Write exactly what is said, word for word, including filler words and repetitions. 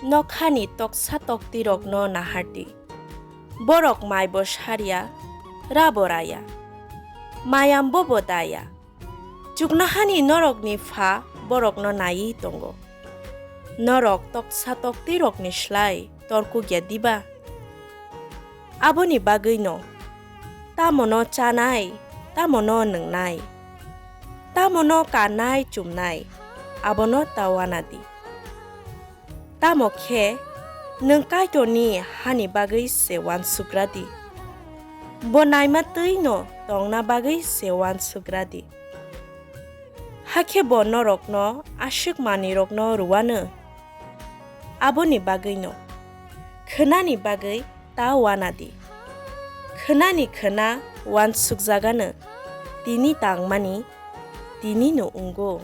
nokhani toksa toktirokno nahar di. Borok maibo sar ya, rabo ra ya, mayambobo da ya. Chuknohani norokni Pha borokno naiwi tongo. Norok toksa toktirokni slai torkuk ya diba? Aboni bagwino tamono chanai, tamono nwngnai, tamono kannai chumnai, abono ta uana di. Tamo khe nwng Kaitorni hani bagwi se uansugra di, bo naima tẃino tongna bagwi se uansugra di. Hakhe bo norokno aswk manwirokno rw anw. Aboni bagwino khwnani bagwi ta uana di. Khwnani khwna uansukjaganw, tini tangmani tinino wngo.